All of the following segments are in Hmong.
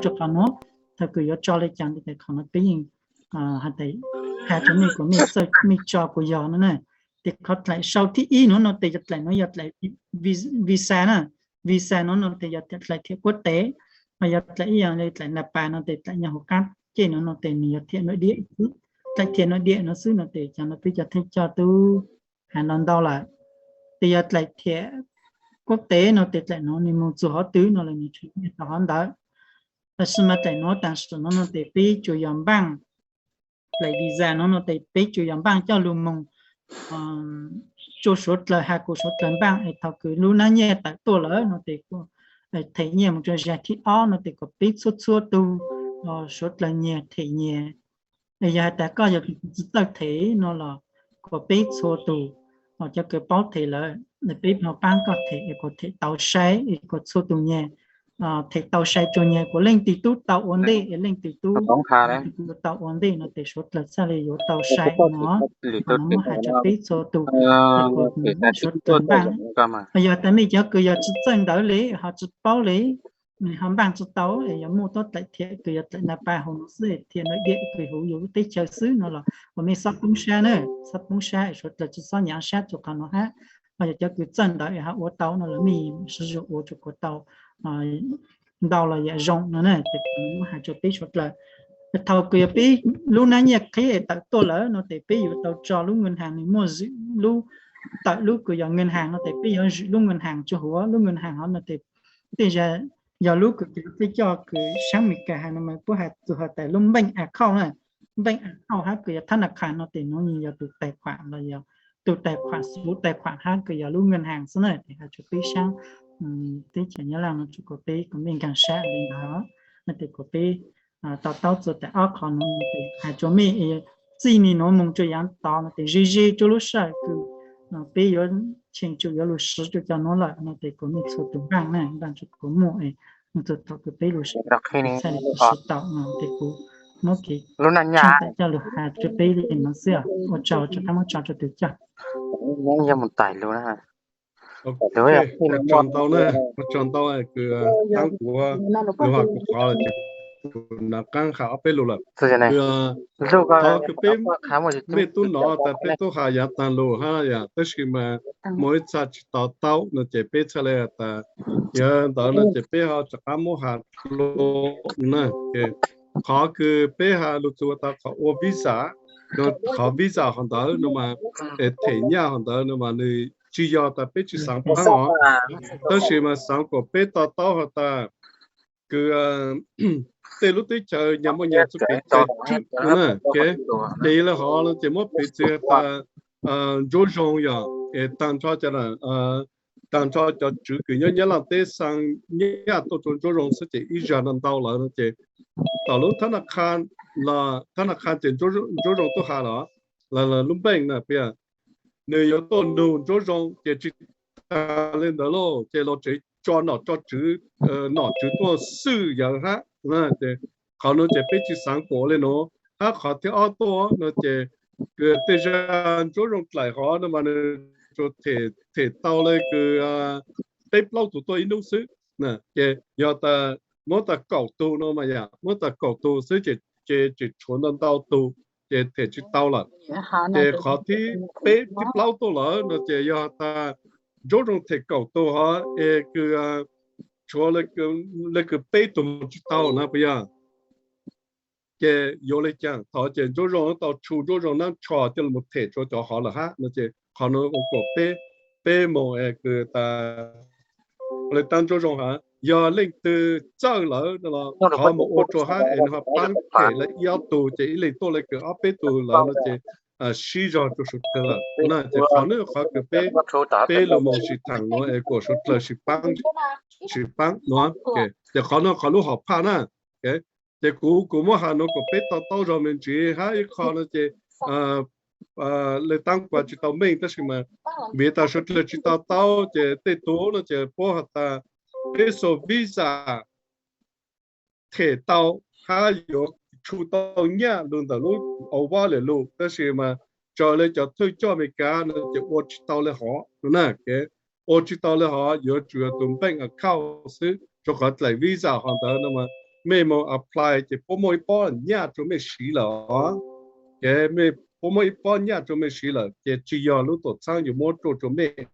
rau qhov nuav. Thaum kws yuav tso le caag tes qhov nuav peb yeej has tas, has rua mej kuas mej txawj mej tso kuas yog no na. Tes qhov dlaim sau thib ib nuav no tes yog dlaim nuav yog dlaim visa na. Visa nuav no tes yog dlaim thiam kuab tev, ho yog dlaim ib yam li dlaim nais pas no tes dlaim nyob huv qab ceg nuav no tes nwg yog thiam nuav diam. Dlaim thiam nuav diam no xwb no tes cov no peb cov theej coj tub has no ntau lawm. Tes yog dlaim thiam kuab tev no tes dlaim nuav nwg moog txug hov twg no los nwg tshwm nyiaj tau hov ntawd. Tab sis mas dlaim nuav taag sim nuav no tes peb tsuas yog npaaj, dlaim visa nuav no tes peb tsuas yog npaaj coj lug moog rua suav dlawg, has kuas suav dlawg npaaj es thaum kws lub nab nyiaj tawm tuaj lawm no tes them nyiaj moog rua zag thib ob no tes kuas peb txhua txhua tug suav dlawg nyiag them nyiag. Es yog has tas koj yog tsi txawj them no los kuas peb txhua tug, cov kws paub them lawm peb ho paab koj them es kuas them tau sai es kuas txhua tug nyiag, them tau sai rua nyiag kuas leej twg tub tau ua ntej es leej twg tub tau ua ntej no tes suav dlawg txhaj le yuav tau sai no. Qhov no muab has rua peb txhua tug, kuas suav dlawg npaaj, yog tas mej cov kws yog tsi txawj ntawv le ho tsi paub le, ho npaaj tsi tau es yog muaj tuab dlaim thiam kws yog dlaim nais pas huv nuav xwb, thiam nuav diam kws huv yug lub teb chaws xwb no los kuas mej xob poob sab na, xob poob sab es suav dlawg tsi xob nyaav sab rua qhov nuav hab. Ho yog cov kws txawj ntawv es ho ua tau no los mej sib zug ua rua kuas tau ntau los yam zoo no na. Tes kuas muab has rua peb suav dlawg, thaum kws yog peb lub nab nyiaj qhib es tawm tuaj lawm no tes peb yuav tau tso lub ngân hàng nwg muaj zwm lub, tawm lub kws yog ngân hàng no tes peb yuav zwm lub ngân hàng rua huv, lub ngân hàng hov no tes tej zag yog lub kws cov thawj coj kws saab Amelikas has no mas puab has txug has tas lub bank account na. Bank account hab kws yog thab nas khas no tes nuav nwg yog tus tài khoản los yog tus tài khoản số tài khoản hab kws yog lub ngân hàng xwb na. Tes has rua peb saab teb chaws Nyab Laj no rua kuas peb kuas mej nkaag sab le ntawd no tes kuas peb to taub txug tas ob qhov nuav tes has rua mej txij nwg nuav moog rua yaav tod no tes ze ze rua lub sij hawm kws peb yuav cheem tsum yuav lug swv rua cov nuav lawm no tes kuas mej txhua tus npaaj na, npaaj rua kuas muaj es moog txug thaum kws peb lug swv tau no tes kuv muab kev tshooj tawm coj lug has rua peb le nuav xwb. Ua tsaug, rov qab muab tso rua tus coj. Ua tsaug ntau na, ua tsaug ntau kws taab kuv lug has kuv qhov lawm ces kuv nav qaab has ob peb lus lawm. Qhov kws peb, mej tub nov tas peb tub has yaav taag lug hab yom, tab sis mas muaj ib txha tsi to taub no ces peb txhaj le has tas, yog ntawd no ces peb ho rov qab muab has dlua na. Qhov kws peb has lug txug tau qhov ua visa, qhov visa hov ntawd no mas, es them nyaj hov ntawd no mas nws tsi yog tas peb tsi xaav paab os, tab sis mas xaav kuas peb to taub has tas kws tej lub teb chaws nyag muaj nyag txuj kev cai tswm no na. Ces le hov no ces muab piv txwv tas Nruab Zoo yog es taag nrho cov, taag nrho cov tswv kws nyob Nyab Laj teb xaa nyaj tuaj rua Nruab Zoo xwb ces ib zag no ntau lawm no ces tom lub thab na kha, thab na kha ces Nruab Zoo tub has los, lub npeej na pia, nws yuav tuaj nug Nruab Zoo ces tsi taag le ntawd lauj, ces los tsev tso nom tso tswv, nom tswv tuaj xwj yawg hab. Qhov nuav ces peb tsi xaav kuas le nuav. Hab qhov thib ob tuaj no ces kws tej zag Nruab Zoo dlaim hov no mas nws tsuas them tau le kws peb plaub tug tuaj ib hnub xwb. Ces yog tas muab tas kaum tug no mas yam muab tas kaum tug xwb ces tseem tshuav ntau ntau tug ces them tsi tau lawm. Ces qhov thib peb thib plaub tuaj lawm no ces yog tas Nruab Zoo them kaum tug hov es kws tshuav le kws peb tug moog tsi tau na puas yog? Ces yuav le caag? Thaum ces Nruab Zoo tau tshu Nruab Zoo nab tsho coj lug moog them tsua cov hov lawm hab no ces qhov nuav ua kuas peb, peb moog es kws tas le taab Nruab Zoo hab yog leej twg txawj lawm no los thov moog ua tsua hab es nwg ho paab them le ib ob tug ces ib leeg tuaj le kws ob peb tug lawm no ces sib zog rua suav dlawg lawm na. Ces qhov nuav qhov kws peb, peb lug moog sim thaam nuav es kuas suav dlawg sim paab, sim paab nuav. Ces qhov nuav qhov lub hom phaj na. Ces kuv, kuv muab has nuav kuas peb to taub zog me ntsis hab ib qho no ces le taab kuas tsi tau meej tab sis mas vim tas suav dlawg tsi to taub ces tej tug no ces puab has tas peb xuas visa them tau hab yuav tshu tau nyaj lug ntawm lub au vab lwm lug tab sis mas raws le cov thawj coj Amelikas no ces ua tsi tau le hov na. Ua tsi tau le hov, yuav tsum yog tus npeej account xwb, rua qhov dlaim visa hov ntawd no mas mej moog apply ces puab muaj ib pob nyaj rua mej siv lawm os. Ces mej puab muaj ib pob nyaj rua mej siv lawm ces tsi yog lub tuam txhab yuav muab rua rua mej,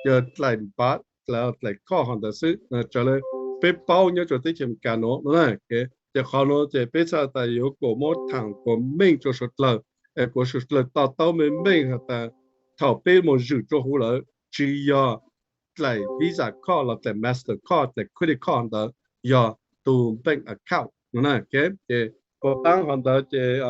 yog dlaim npav, dlaim khoj hov ntawd xwb. Raws le peb paub nyob rua teb chaws Amelikas nuav, ces qhov nuav ces peb txhaj tas yuav kuas muab thaam kuas meej rua suav dlawg, kuas suav dlawg to taub meej meej has tas thaum peb moog zwm rua huv lawm tsi yog dlaim Visa khoj los dlaim Master khoj dlaim credit khoj ntawd, yog tug bank account no na. Ces puas taab hov ntawd ces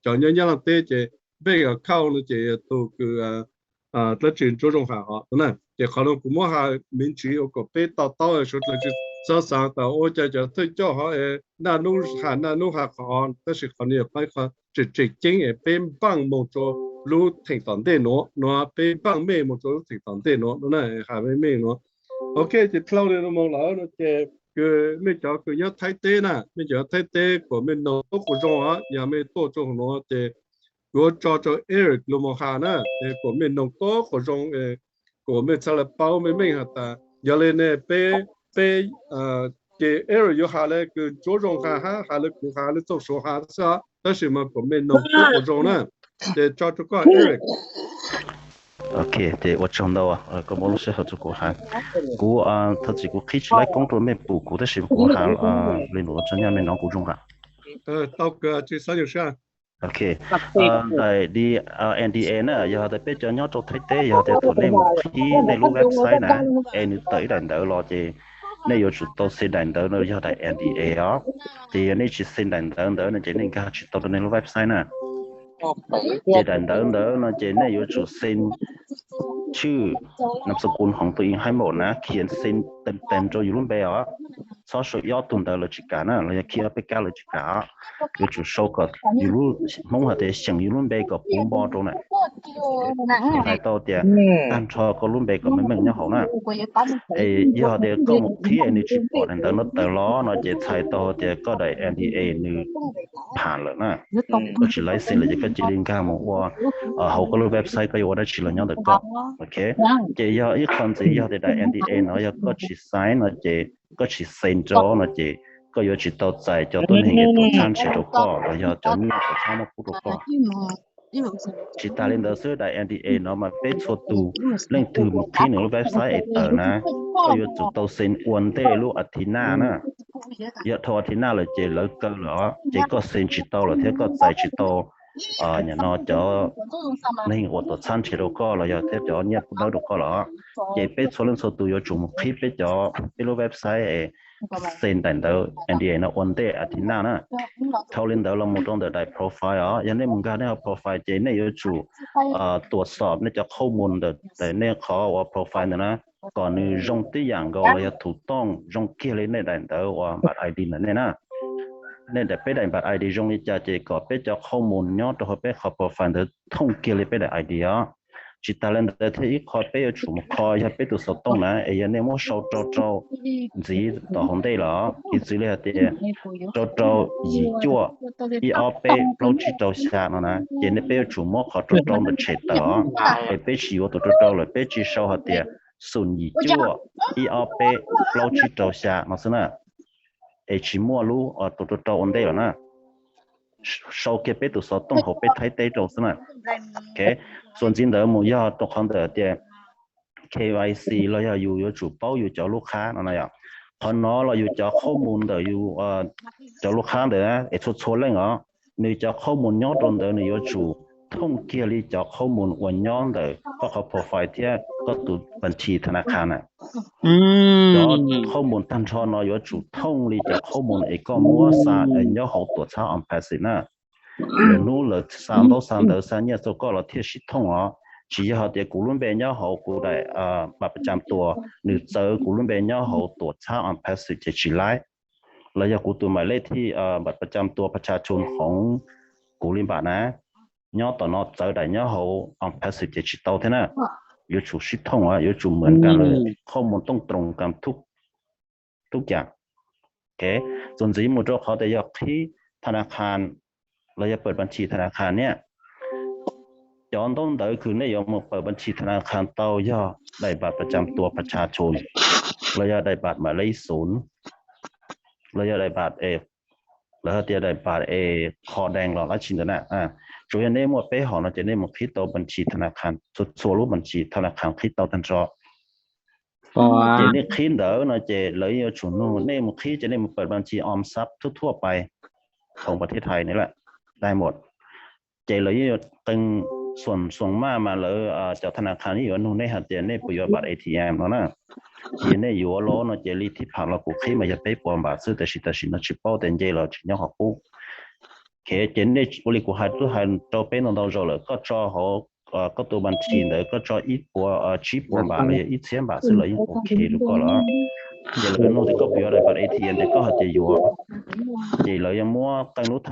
cov nyob Nyab Laaj teb ces bank account no ces yog tug kws dlaab tsi ntsuab zoo has hov na. Ces qhov nuav kuv muab has me ntsis ua kom peb to taub suav dlawg tsi txhob xaav tas ua cas cov thawj coj hov naj nub has naj nub has qhov, tab sis qhov nuav yog qhov tseem tseem ceeb es peb npaaj moog rua lub theem tom ntej nuav, nuav peb npaaj mej moog rua lub theem tom ntej nuav no na, has mej mej nuav. Ok, ces dlhau le nuav moog lawm no ces kws mej cov kws nyob Thaib teb na, mej cov nyob Thaib teb kuas mej noog tuab quas zoo os, yog mej tuaj rua huv nuav ces kuv yuav tso rua Eric lug moog has na, es kuas mej noog tuab quas zoo, kuas mej txhaj le paub meej meej has tas yog le ne peb, peb ces Eric yuav has le kws ntsuab zoo has hab has le kuv has le txooj Suav has xwb os, tab sis mas kuas mej noog tuab quas zoo na. Ces tso rua koj Eric. Ok, ces ua tsaug ntau koj muab lub sij hawm rua kuv has. Kuv thov txim kuv qhib tsi laib koob rua mej pum kuv tab sis kuv has le nuav tso nyaj mej noog kuv zoo nqaim. Tau kawg, tsi xaav nyuas sab. Ok, daim N D A na, yog has tas peb cov nyob rau Thaib teb yog tias thaum nej mus qhib nej lub website na, es nws tawm ib daim ntawv los ces nej yuav tsum tau xee daim ntawv no yog daim N D A os. Ces yog nej tsi xee daim ntawv ntawd no ces nej nkag tsi tau rau nej lub website na. Ces daim ntawv ntawd no ces nej yuav tsum xee tshwj, nam xu kun hoov tu in haib npaum na, khiav xee teem teem rau yus lub npe os. Txhob sau ob tug ntawv lawv tsis kam na, los yog khi ob peb kab lawv tsis kam os. Yuav tsum sau kom yus lub, Hmoob has tias xyeem yus lub npe kom puv npo rau na. Hais tau tias tag nrho koj lub npe kom meej meej nyob hauv na. Es yog tias koj mus qhib es nws tsis pom daim ntawv no tawm los no ces txhais tau tias koj daim N D A nws pham lawm na. Koj tsis license lawm ces koj cia li nkag mus ua hauv koj lub website koj yuav ua dab tsi los nyob ntawm koj. Ok, ces yog ib qho ntxiv yog tias daim N D A no yog koj tsis sign no ces koj tsis xee rau no ces koj yuav tsis tau txais cov tuab neeg es tuam txhab nrhiav rau koj los yog cov nyiaj tuam txhab muab pub rau koj. Tsis tas li ntawd xwb, daim N D A no mas peb txhua tus leej twg mus qhib nws lub website es tawm na, koj yuav tsum tau xee ua ntej lub Athena na. Yog dhau Athena lawm ces lawv kaw lawm os, ces koj xee tsis tau lawm thiab koj txais tsis tau nim no cov neeg uas tuam txhab nrhiav rau koj los yog thiab cov nyiaj pub dawb rau koj lawm os. Ces peb txhua leej txhua tus yuav tsum mus qhib peb cov, peb lub website es xee daim ntawv N D A no ua ntej Athena na. Dhau li ntawd los mus rau ntawm daim profile os, yog nej mus nkag nej hauv profile ces nej yuav tsum tuam xob nej cov qhov mus ntawm nej qhov uas profile ntawd na, kom nws zoo tib yam nkaus los yog thum tooj zoo kiag li nej daim ntawv uas npam I D ntawm nej na. Nej daim, peb daim npam I D zoo li cas ces kom peb cov qhov mus nyob rau hauv peb qhov profile ntawd thooj kiag li peb daim I D os. Tsis tas li ntawd thiab ib qho peb yuav tsum mus kho yog peb tus xov tooj na, es yog nej muab sau rau rau ntxiv tom hauv ntej los, piv txwv li hais tias rau rau yim cuaj ib ob peb plaub tsib rau xya no na, ces nej peb yuav tsum muab qhov rau rau ntawd tshem tawm os. Es peb tsis yuav tus rau rau lawm, peb tsis sau hais tias xoom yim cuaj ib ob peb plaub tsib rau xya no xwb na. Es tsis muaj lub tus rau rau ua ntej lawm na. Sau kiag peb tus xov tooj hauv peb Thaib teb rau xwb na. Ok, txuas ntxiv ntawd mus yog rau qhov ntawm tias K Y C los yog yus yuav tsum paub yus cov lub qhab no na yom. Qhov no los yus cov qhov mus ntawm yus cov lub qhab ntawd es txhua txhua leej os, nws cov qhov mus nyob rau ntawd nws yuav tsum thooj kiag li cov qhov mus uas nyob ntawm koj qhov profile thiab koj tus pab nthi tha na kha na. Cov qhov mus tag nrho no yuav tsum thooj li cov qhov mus es koj muab xa nyob hauv tuam txhab on passive na. Lwm hnub lawv xa ntaub xa ntawv xa nyiaj rau koj los thiaj sib thooj os. Tsis yog tias kuv lub npe nyob hauv kuv daim npam paj cam tuas, nws txawv kuv lub npe nyob hauv tuam txhab on passive ces tsis laib. Los yog kuv tus maim lej thij npam paj cam tuas paj tsha tshun hoov kuv li npam na, nyob tom no txawv daim nyob hauv on passive ces tsis tau thiab na. Yuav tsum sib thooj os, yuav tsum mem kas lawm, qhov mus tooj troos kas tub cas. Txuas ntxiv mus rau qhov tias yog qhib tha na kha los yog pawm pab nthi tha na kha niaj, cov ntaub ntawv kws nej yuav mus pawm pab nthi tha na kha tau yog daim npam paj cam tuas paj tsha tshun los yog daim npam maim lej xun. los yog daim pam es, lawv hais tias daim pam es qhov dees los dab tsi ntawd na. Tsuas yog nej muaj peb hom no ces nej mus qhib tau npas ntsis tha na khas, txhua txhua lub npas ntsis tha na khas qhib tau tag nrho. Ces nej qhib ntawd no ces lawv yuav tsum nug nej mus qhib ces nej mus pawm npas ntsis om xab thuaj thuaj pais thoom pas thiab thais ni lawm, dai mos. Ces lawv yeej yuav qee, xuam maj mas lawv cov tha na khas yeej yuav nug nej hais tias nej puas yuav npas A T M no na. Ces nej yuav los no ces li thib pham los kuv qhib mas yog peb puas npas xwb, tab sis tam sim no tsis paub tias nce los tsis nyob qhov qub. Ces nej ua li kuv hais twb hais rau peb ntau ntau zaus lawm, koj tso hauv koj tus npas ntsis ntawd koj tso ib puas tsib puas npas los yog ib txhiab npas xwb los yeej ok rau koj lawm. Ces lawv nug tias koj puas yuav daim npas A T M ces koj hais tias yuav, ces lawv yuav muab qee lub tha